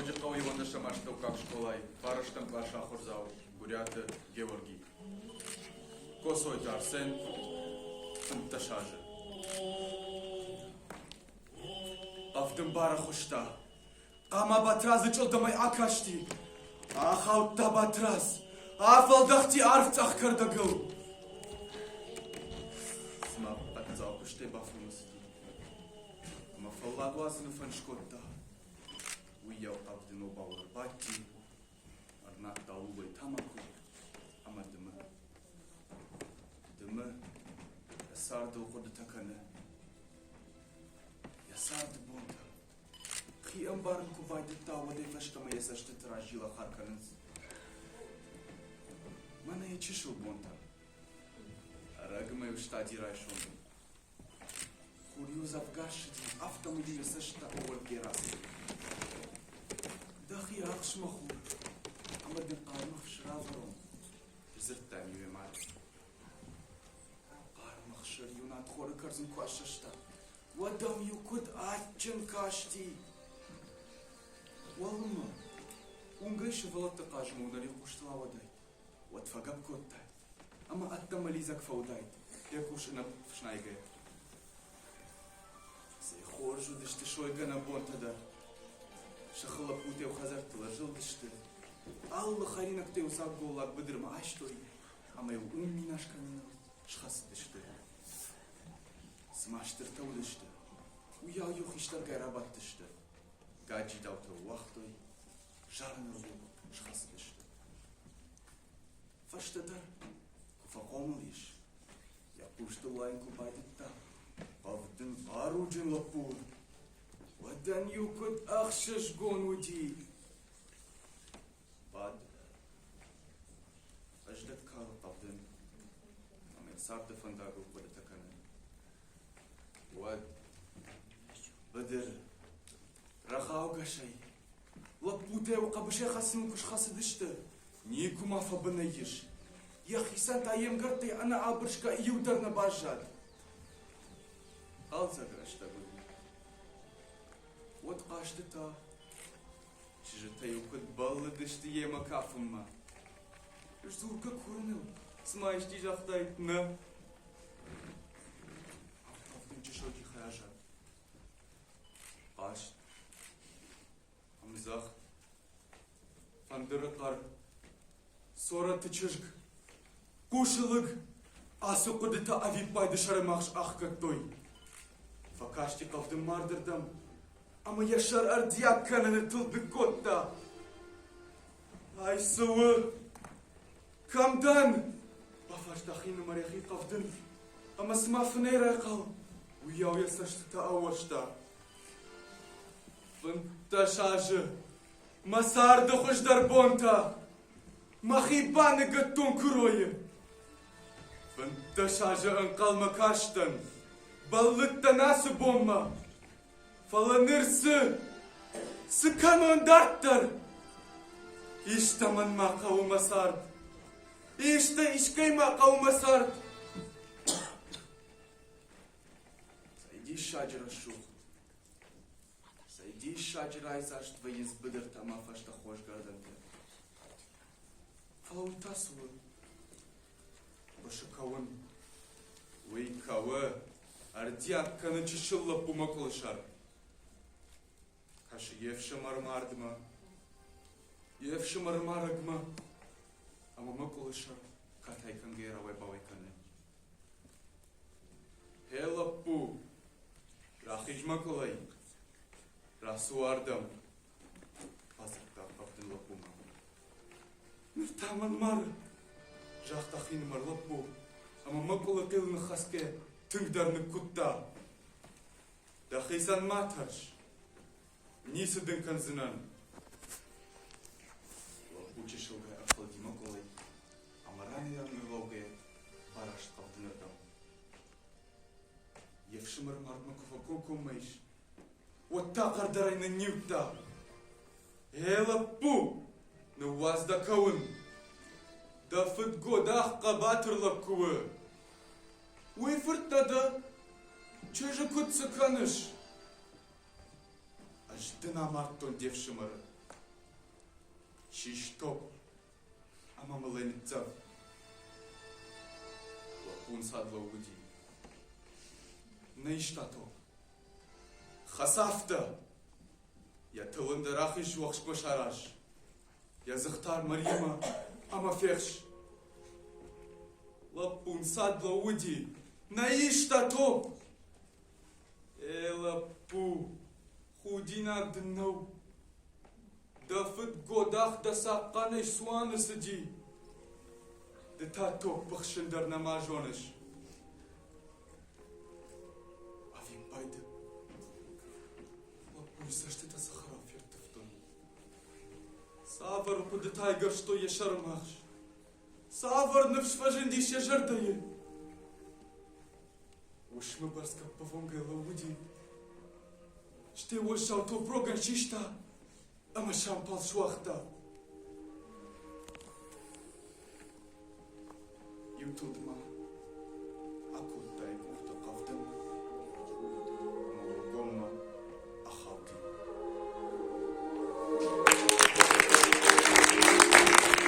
Дзӕуджыхъӕуы иуӕндӕсӕм астӕуккаг скъолайы фарӕстӕм къласы ахуырдзау Гуыриаты Георгий. Коцойты Арсен, 15 азы. Хъӕвдын барӕхуыста. Хъама Батрадзы чъылдымӕй акасти. Ахаудта Батрадз. Афӕлдӕхти арф цъӕх кӕрдӕгыл. Цыма хъӕддзау куыстӕй бафӕлмӕцыди. Ӕмӕ фӕллад уадзыны фӕнд скодта. Уыйау хъӕвдын обауыл ӕрбадти, ӕрнадта лулӕй тамако ӕмӕ дымы. Дымы, йӕ цардыл хъуыдытӕ кӕны. Йӕ царды бонтӕ. Хи ӕмбарын куы байдыдта, уӕдӕй фӕстӕмӕ йӕ цӕстыты раз зилахар кӕнынц. Мӕнӕ йӕ чысыл бонтӕ. Ӕрӕгмӕ-иу стади райсом. Хур-иу дзӕвгар ссыди, афтӕмӕй-иу йӕ цӕстытӕ ӕууӕлгӕ рацыд. Дӕхи ахс, мӕ хур, ӕмӕ дын хъарм ӕхсыр авӕрон, сдзырдта-иу йӕ мад. Хъарм ӕхсыр-иу надхоры кӕрдзын куы ассӕста, уӕд ӕм-иу куыд адджын касти! Уалынмӕ уынгӕй сывӕллӕтты хъазынмӕ уынӕр хъустыл ауадаид, уӕд фӕгӕпп кодтаид ӕмӕ ӕддӕмӕ лидзӕг фӕуыдаид, йӕ къус ын ӕфснайгӕйӕ. Цӕй хорз уыдысты сойгӕнӕн бонтӕ дӕр. Сыхы лӕппутӕ-иу хӕдзӕрттыл ӕрзылдысты, алы хӕринӕгтӕ-иу дзаг голлаг быдырмӕ айстой ӕмӕ-иу уым минас кӕныныл схӕцыдысты. Цыма стыртӕ уыдысты, уыйау-иу хистӕргай рабадтысты, гаджидаутӕ уагътой, зарыныл-иу схӕцыдысты. Фӕстӕдӕр, куы фӕхъомыл ис, йӕ хъустыл уайын куы байдыдта, хъӕвдын хъаруджын лӕппу, уӕд ӕм-иу куыд ӕхсызгон уыди. Бад. Фӕздӕг калы хъӕвдын ӕмӕ йӕ царды фӕндагыл хъуыдытӕ кӕны. Уӕд быдыр рӕгъаугӕсӕй лӕппутӕ хъӕбысӕй хӕцыныл куы схӕцыдысты, никуы ма фӕбынӕй ис. Йӕхицӕн та йе мгӕрттӕй ӕнӕ абырсгӕ иу дӕр нӕ баззад. Хъӕлдзӕг рӕстӕг уыди. Уӕд хъазтытӕ Чызджытӕ-иу куыд бӕллыдысты йемӕ кафынмӕ. Сдзургӕ курыныл, цыма исчи загътаид нӕ. Афтӕ чысыл джихӕй аззад. Хъазт. Ӕмдзӕгъд. Фӕндыры хъӕр. Цорӕты чызг. Хъусы лыг. Ацы хъуыдытӕ ӕвиппайды сӕрымагъз ахгӕдтой. Фӕкасти хъӕвдын мардырдӕм ӕмӕ йӕ сӕр ӕрдиаг кӕныны тылд ныккодта. Ай цы у? Кӕм дӕн? бафарста хинымӕр йӕхи хъӕвдын ӕмӕ цыма фынӕй райхъал, уыйау йӕ цӕстытӕ аууӕрста. 15 азы мӕ царды хуыздӕр бонтӕ мӕхи баныгӕдтон куыройы. 15 азы ӕнхъӕлмӕ кастӕн, бӕллыдтӕн ацы бонмӕ. Фӕлӕ ныр цы? Цы кӕнон дарддӕр? Истӕмӕн ма хъӕуы мӕ цард. Исты искӕй ма хъӕуы мӕ цард. Цӕй диссаджы рӕсугъд, цӕй диссаджы райдзаст вӕййынц быдыртӕ ӕмӕ фӕстӕ хосгӕрдӕнтӕ. Фӕлӕ уый та цы у? Хъуысы кӕуын. Уый кӕуы, ӕрдиаг кӕны чысыл лӕппу мӕкъуылы сӕр. Кӕсы йе фсымӕры мардмӕ, йе фсымӕры марӕгмӕ, ӕмӕ мӕкъуылы сӕр катай кӕнгӕйӕ рауай-бауай кӕны. Гъе лӕппу, рахиз мӕкъуылӕй, рацу ардӕм, бадзырдта хъӕвдын лӕппумӕ. Ныр та мӕн мары, загъта хинымӕр лӕппу, ӕмӕ мӕкъуылы хъил ныххӕсгӕ тынгдӕр ныккуыдта. Дӕхицӕн ма тӕрс, ницы дын кӕндзынӕн. Лӕппу чысылгай ӕрхылди мӕкъуылӕй ӕмӕ ранӕй-ран ӕрлӕугӕйӕ бараст хъӕвдынырдӕм. Йе фсымӕры мардмӕ куы фӕкомкоммӕ ис, уӕд та хъӕрдӕрӕй нынниудта. Гъе лӕппу, ныууадз дӕ кӕуын. Дӕ фыд Годах хъӕбатыр лӕг куы у. Уый фырт дӕ дӕ чызджы куыд цы кӕныс? Ӕз дын амардтон де фсымӕры. Систоп ӕмӕ мыл ӕй ныццӕв. Лӕппу ӕнцад лӕууыди. Нӕ иста топп. Хӕц афтӕ! Йӕ тылын дӕ рахиз уӕхскмӕ сараз. Йӕ дзых та Мариямӕ ӕмӕ фехс. Лӕппу ӕнцад лӕууыди. Нӕ иста топп! Э, лӕппу, худинаг дын нӕу? Дӕ фыд Годах дӕ цахъхъӕнӕй цуаны цыди. Ды та топп ӕхсын дӕр нӕма зоныс. Ӕвиппайды лӕппуйы цӕстытӕ цӕхӕрау ферттывтой. Цавӕр хъуыдытӕ айгӕрстой йӕ сӕрымагъз? Цавӕр ныфс фӕзындис йӕ зӕрдӕйы? Уысмы бӕрц гӕппӕвонгӕй лӕууыди, стӕй уӕззау топп рогӕн систа ӕмӕ сампал суагъта. Иу тылд ма акодта.